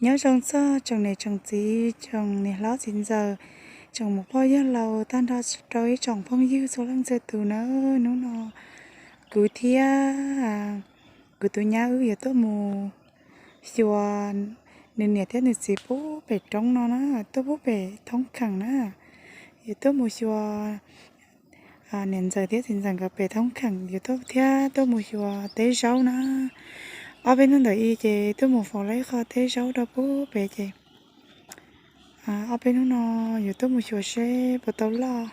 Nyob zoo txog tsoom niam tsoom txiv, tsoom niam hlob txiv ntxawm, tsoom muam phauj yawg laus, tag nrho rau ib tsoom phooj ywg txhua leej txhua tus na. Hnub no kuv thiab kuv tus nyab wb yuav tuaj mus xyuas nws niam thiab nws txiv pub pem roob no na, tuaj pub pem thoob kheem na. Yuav tuaj mus xyuas niam ntxawm thiab txiv ntxawm nkawd pem thoob kheem, yuav tuaj thiab tuaj mus xyuas teb zaub na. Ob peb hnub ntawm i ces tuaj mus faus lawm ib qho teb zaub rau pub pem ces ob peb hnub no yuav tuaj mus xyuas seb puas tau loj.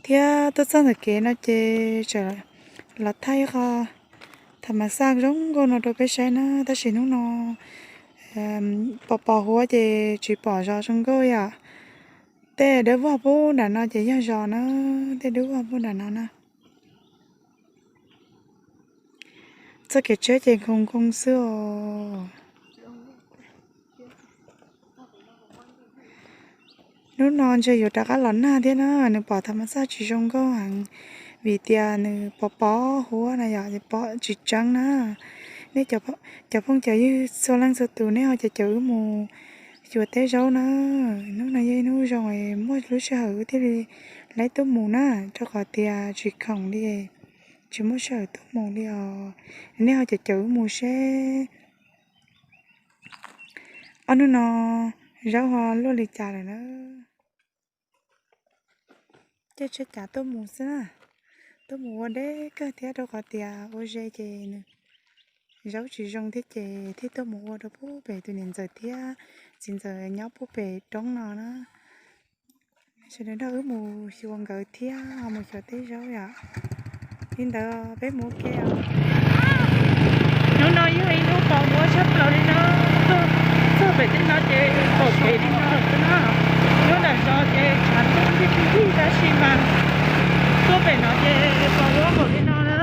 Thiab tuaj txog ntawm kev no ces txawm los thaij ib qho tham mas xaj zoo nkauj no rau peb saib na, tab sis hnub no pos pos huab ces tsis pom zos zoo nkauj yom. Tej dawb vog pub nram no ces yog zos na, tej dawb vog pub nram no na. Txoj kev tsheb ces nkoo nkoo xwb os. Hnub no ntshe yuav rov qab los nag thiab na, nws pom tham mas xaj tsis zoo nkauj heev, vim tias nws pos pos huab na yom, pom tsis tseeb na. Nej cov phooj cov ywg txhua leej txhua tus, nej ho caum caum wb mus xyuas teb zaub na. Hnub no yog ib hnub zoo, muaj lub sij hawm wb thiaj li laib tuaj mus na, rau qhov tias tsis khoom li, tsis muaj sij hawm tuaj mus li os. Nej ho caum caum wb mus seb ob hnub no zaub ho luaj li cas lawm na. Caij tsheb cav tuaj mus xwb na, tuaj mus ua deb kawg thiab, rau qhov tias ua ze ces nws zaub tsis zoo thiab ces thiaj tuaj mus ua rau pub pem tus niam ntxawm thiab txiv ntxawm nyob pub pem roob no na. Sawv daws nrog wb mus xyuas nkawd thiab ho mus xyuas teb zaub yom. Li ntawd peb mus ua ke os. Hnub no yog ib hnub pos huab tshaj plaws li no, tuaj txog pem tej no ces pom kev li no lawm xwb na. Nyob nram zos ces tshav ntuj nti ti tab sis mas tuaj pem no ces pos huab npaum li no na.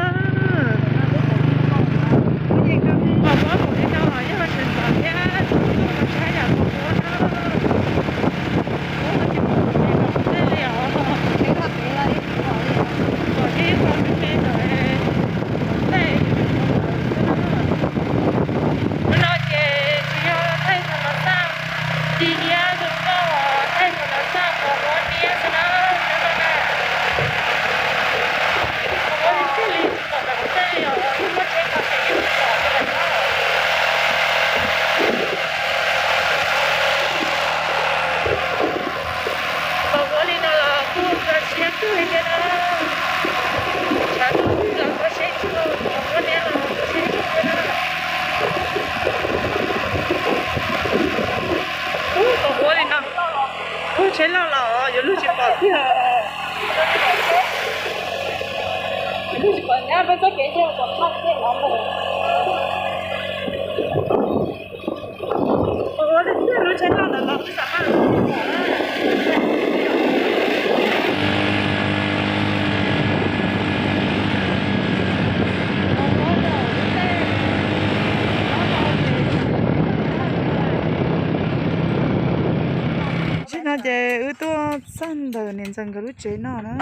Pos huab npaum li no yog tseem pom thiab, tuaj mus saib yam pos huab na. Hnub no ces tsis yog thaij xyoo los xaj ci iab zoo nkauj, thaij xyoo los xaj pos huab niab xwb na. Pos huab tiag tiag li, tsis pom tom tej os, muaj tsheb tau ces yeej tsis pom li lawm. Pos huab li no los kuj kho siab kawg li thiab na. Tshav ntuj los kho siab tshaj, pos huab niab los kho siab tshaj thiab na. Ub, pos huab li no, ub, tsheb loj los yuav luag tsis pom tiag. Yuav luag tsis pom nyab peb txoj kev yog pom tshaj tiag los mus. Pos huab tiag tiag, lub tsheb loj ntawm no twb xav maj. Zaum no ces wb tuaj txog ntawm niam ntxawm nkawd lub tsev no na.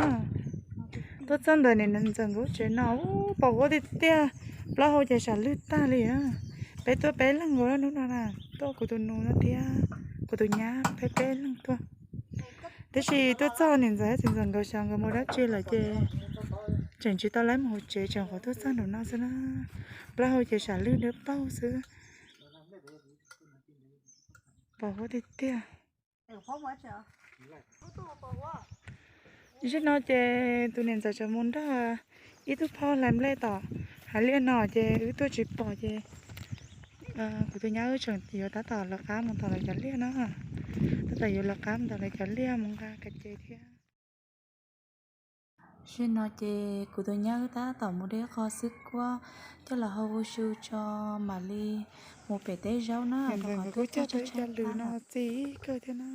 Tuaj txog ntawm niam ntxawm nkawd lub tsev no, ub, pos huab tiag tiag, plaub hau ces sam lwj tag li na. Peb tuaj peb leeg nkaus hnub no na, tuaj kuv tus nus no thiab kuv tus nyab, peb peb leeg tuaj. Tab sis tuaj txog niam ntxawm thiab txiv ntxawm nkawd xyov nkawd mus dab tsi lawm ces tseem tsis tau laib mus hauv tsev, tseem qhuav tuaj txog nraum no xwb na. Plaub hau ces sam lwj dawb paug xwb. Pos huab tiag tiag. Zaum no ces tus niam ntxawm tseem mus nrog ib tug phauj hlais nplej tom hav liaj no ces wb tuaj tsis pom ces kuv tus nyab wb tseem yuav tab tom lawv qab mus tom lawv cov liaj na. Tab tom yuav lawv qab mus tom lawv cov liaj mus nqa kas ces thiab. Zaum no ces kuv tus nyab wb tab tom mus de qho xwb kuab coj los hau su tso mam li mus pem teb zaub na. Nkawd kuj cog tau ib co lws no txi kawg thiab na,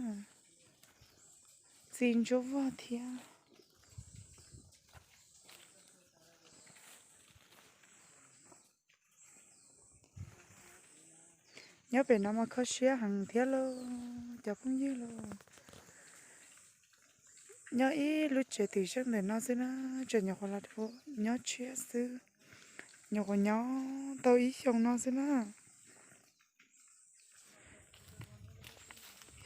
txi ntsuab vog thiab. Nyob pem no mas kho siab heev thiab lauj cov phooj ywg lauj. Nyob ib lub tsev twm zeej ntawm no xwb na, tseem nyuam qhuav los nyob tshiab xwb, nyuam qhuav nyob tau ib xyoo no xwb na.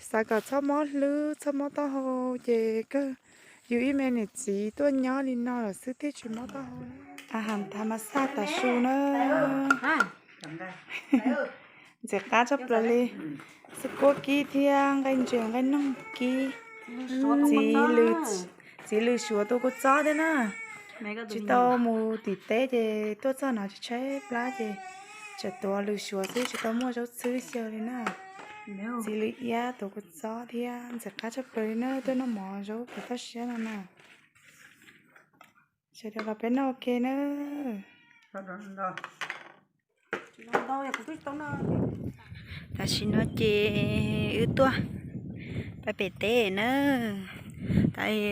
Xav kom txhob mob hlwb txhob mob taub hau ces kawg yus ib me niam txiv tuaj nyob li no lawm xwb thiaj tsis mob taub hau. A has tha mas xaj tas su na. Ntxim qab tshaj plaws li. Xwb kuab kib thiab nqaij ntses nqaij noog kib. Txiv lws suav tua kua txob thiab na. Tsis tau mus tim teb ces tuaj txog no tshaib plab ces tseem tuav lws suav xwb tsis tau muaj zaub txhwb xyaw li na. Txiv lws iab tuav kua txob thiab ntxim qab tshaj plaws li na tuaj noj mov zaub puas toj siab no na. Sawv daws los peb noj ua ke na. Tam sim no ces wb tuaj pab pem teb na.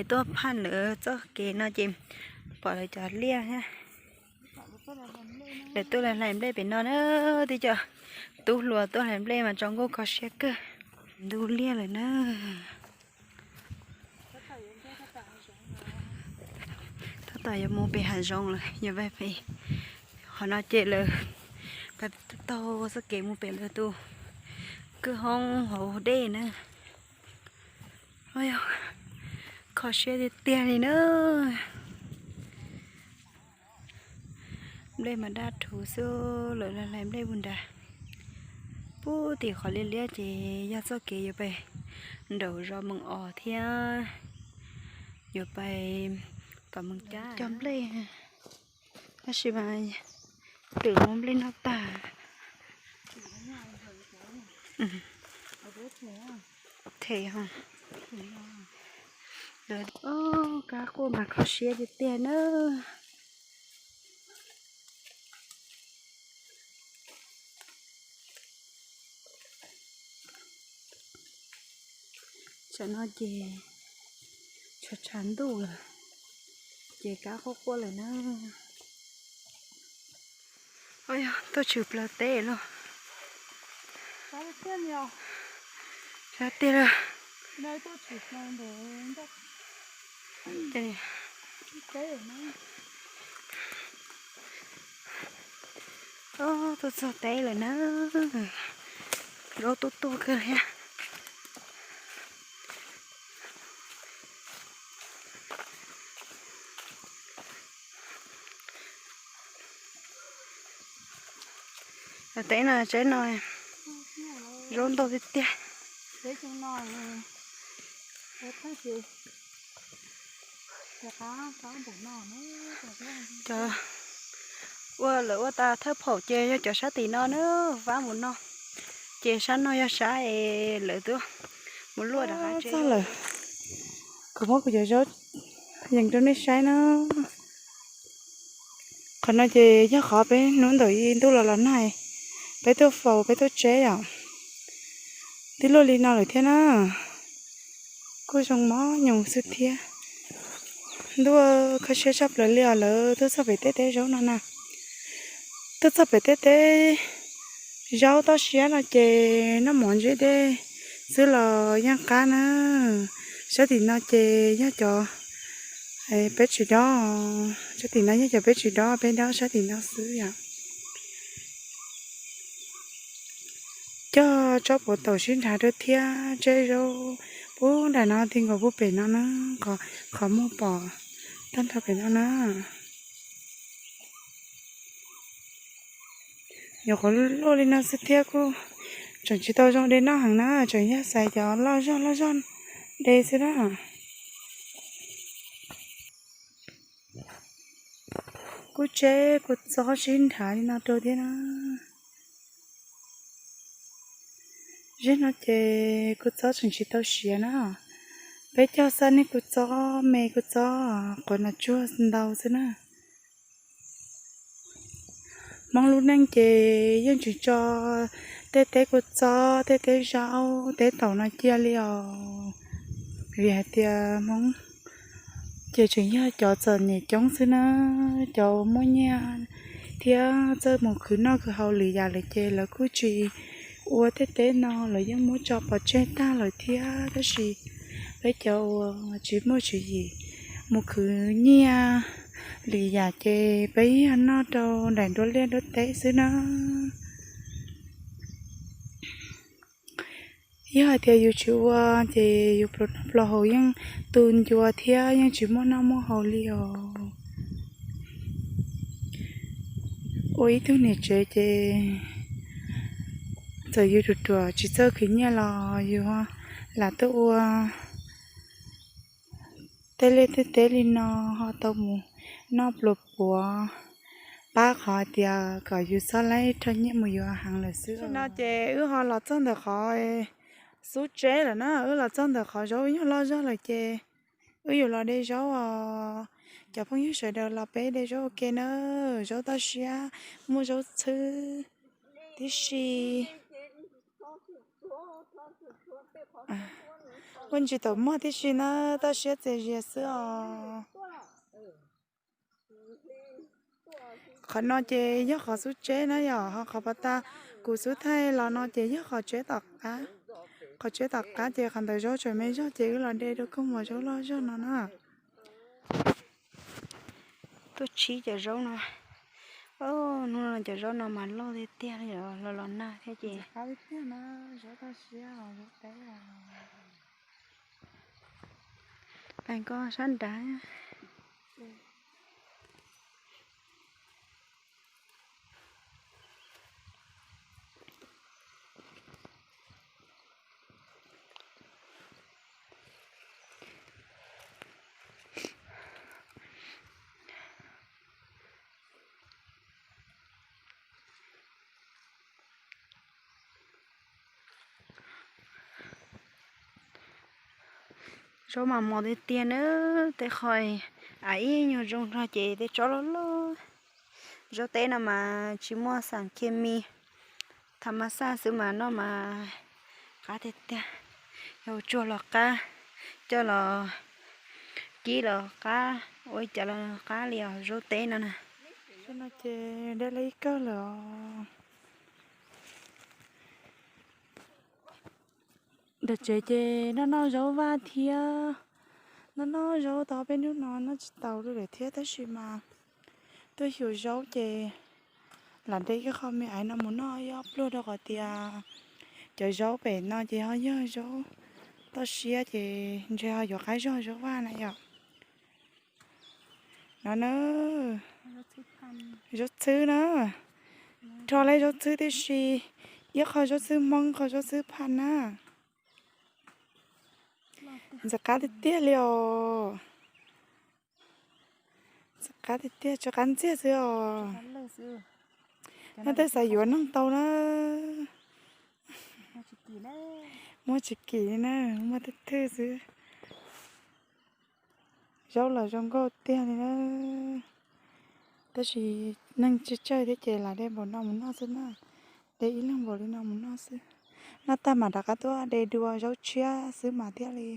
Tuaj phaj lawv txoj kev no ces pom lawv cov liaj thiab. Lawv tuaj hlais nplej pem no na. Twb cov tub hluas tuaj hlais nplej mas tso nkauj kho siab kawg. Ntug liaj lawm na. Tab tom yuav mus pem hav zoov lawm, yuav pem qhov no ces lawv taug txoj kev mus pem lawv tus kwj hoob hauv dej na. Kho siab tiag tiag li na. Nplej mas daj rhuv xwb, lawv hlais nplej puag nrad. Puag tim qhov liab liab ces yog txoj kev yuav pais nraum zos Mees Os thiab yuav pais tom Mees Cab cog nplej. Tab sis mas twm muab nplej noj tag. Them, kab quaj mas kho siab tiag tiag na. Tam no ces tshav tshav ntuj lawm, ces kab quaj quaj lawm na. Tuaj tshwm plaws teb lauj. Sab tiag lawm. Tuaj txog teb lawm na. Zaub tuaj tuaj kawg thiab. Teb no, teb no zaub ntau tiag tiag. Cov ua lawv ua tas thawj phaum ces yog cov sab tim no na, vab mus no. Ces sab no yog sab es lawv twb mus luaj rov qab txog lawm. Kuv muab kuv cov zaub yees rau nej saib na. Qhov no ces yog qhov peb hnub ntawm ib ntuj los los nag, peb tuaj faus peb tuaj tseb yom. Twb luaj li no lawm thiab na. Kuj zoo mob nyoos xwb thiab. Ntuj, kho siab tshaj plaws li os, lawv tuaj txog pem tej teb zaub no na. Tuaj txog pem tej teb zaub toj siab no ces noj mov ntseb dej xwb los yeej qab na. Sab tim no ces yog cov peb tsis dob, sab tim no yog cov peb tsis dob, peb dob sab tim no xwb yom. Cog tsob puav taum sib nrhav rau thiab tseb zaub puag nram no ti nkaus puag pem no na, qhov muag pom tag nrho pem no na. Nyuam qhuav luaj li no xwb thiab kuj tseem tsis tau zoo de noj heev na, tseem yog xaiv cov loj zog loj zog de xwb na. Kuj tseb kua txob sib nrhav li no rau thiab na. Zeg no ces kua txob tseem tsis tau siav na. Peb cog xab niag kua txob me kua txob quav nas tsuag ntau xwb na. Hmoob lub neej ces yeej tsis tso tej teb kua txob tej teb zaub teb taum no cia li os. Vim hais tias Hmoob ces tseem yog cov txom nyem coob xwb na, cov muaj nyiaj thiab txawj mus khwv noj khwv haus lwm yam lawm ces lawv kuj tsis ua tej teb no, lawv yeej muab tso pov tseg tag lawm thiab. Tab sis peb cov uas tsis muaj tswv yim mus khwv nyiaj lwm yam ces peb yog noj rau nraim nruab liaj nruab teb xwb na. Yog hais tias yus tsis ua ces yus pluas noj pluas haus yeej tu ncua thiab yeej tsis muaj noj muaj haus li os. Ua ib tug niam tsev ces txawm yus ruam ruam tsis txawj khwv nyiaj los yus lam tuaj ua tej liaj tej teb li no ho tau mus noj pluas puav, pab qhov tias kom yus txhob laib rho nyiaj mus yuav heev lawm xwb no. Ces wb ho los txog ntawm qhov xub tseb lawm na, wb los txog ntawm qhov zaub nyuag loj zog lawm ces wb yuav los de zaub os. Cov phooj ywg sawv daws los peb de zaub ua ke na, zaub toj siab, muaj zaub txhwb tib si. Ua ntsis tau muaj tib si na, toj siab txias zias xwb os. Qhov no ces yog qhov xub tseb na yom, ho qhov pas tas kuv xub thaij los no ces yog qhov tseb tom qab. Qhov tseb tom qab ces qhov ntawd zaub tseem me zog ces wb los de dua koob mos zaub loj zog no na. Tuaj tshib cov zaub no, hnub no cov zaub no mas loj tiag tiag li, los los nag thiab ces. Pab koj sab nrad. Zaub mas mos tiag tiag na, tej qho a ib nyuag zoo nrog ces tej tsob loj loj. Zaub teb no mas tsis muaj xam khe mi, tham mas xaj xwb mas noj mas qab tiag tiag. Yog tsuag los qab, coj los kib los qab, ua li cas los qab li os zaub teb no na. Zaub no ces de ib kawg lawm os. Ntawm tsev ces noj noj zaub vaj thiab, noj noj zaub tau peb hnub no noj tsis taus li lawm thiab tab sis mas tuaj xyuas zaub ces lam de ib qho me aiv no mus noj ib ob pluag rau qhov tias cov zaub pem no ces ho yog zaub toj siab ces ntshe ho yuav qab zog zaub vaj na yom. No na, zaub txhwb na, rho lawm zaub txhwb tib si, ib qho zaub txhwb hmoob, qho zaub txhwb phaj na. Ntxim qab tiag tiag li os. Ntxim qab tiag tiag, tsw qab ntxiag xwb os. Nyob tej xav yuav neeg tau na. Muaj tsis kim li na, muaj thwj thwj xwb. Zaub los zoo nkauj tiag li na. Tab sis neeg tsawg tsawg thiab ces lam de npaum no mus noj xwb na. De ib leeg npaum li no mus noj xwb. Noj tag mam rov qab tuaj de dua zaub tshiab xwb mas thiaj li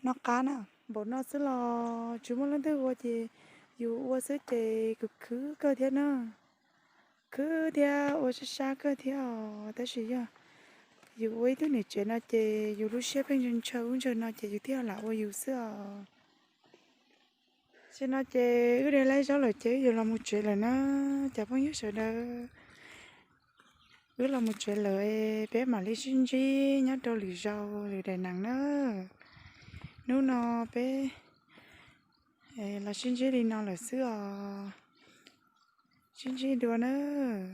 noj qab na. Npaum no xwb los tsis muaj leej twg ua ces yus ua xwb ces kuj khwv kawg thiab na. Khwv thiab ua sab sab kawg thiab os, tab sis yog yus ua ib tug niam tsev no ces yus lub siab pheej ntshaw ub ntshaw no ces yus thiaj lam ua yus xwb os. Tam sim no ces wb de laib zaub lawm ces wb yuav los mus tsev lawm na cov phooj ywg sawv daws. Wb los mus tsev lawm, peb mam li sib ntsib nyob rau lwm zaus lwm daim neeg na. Hnub no peb los sib ntsib li no lawm xwb os. Sib ntsib dua nawb.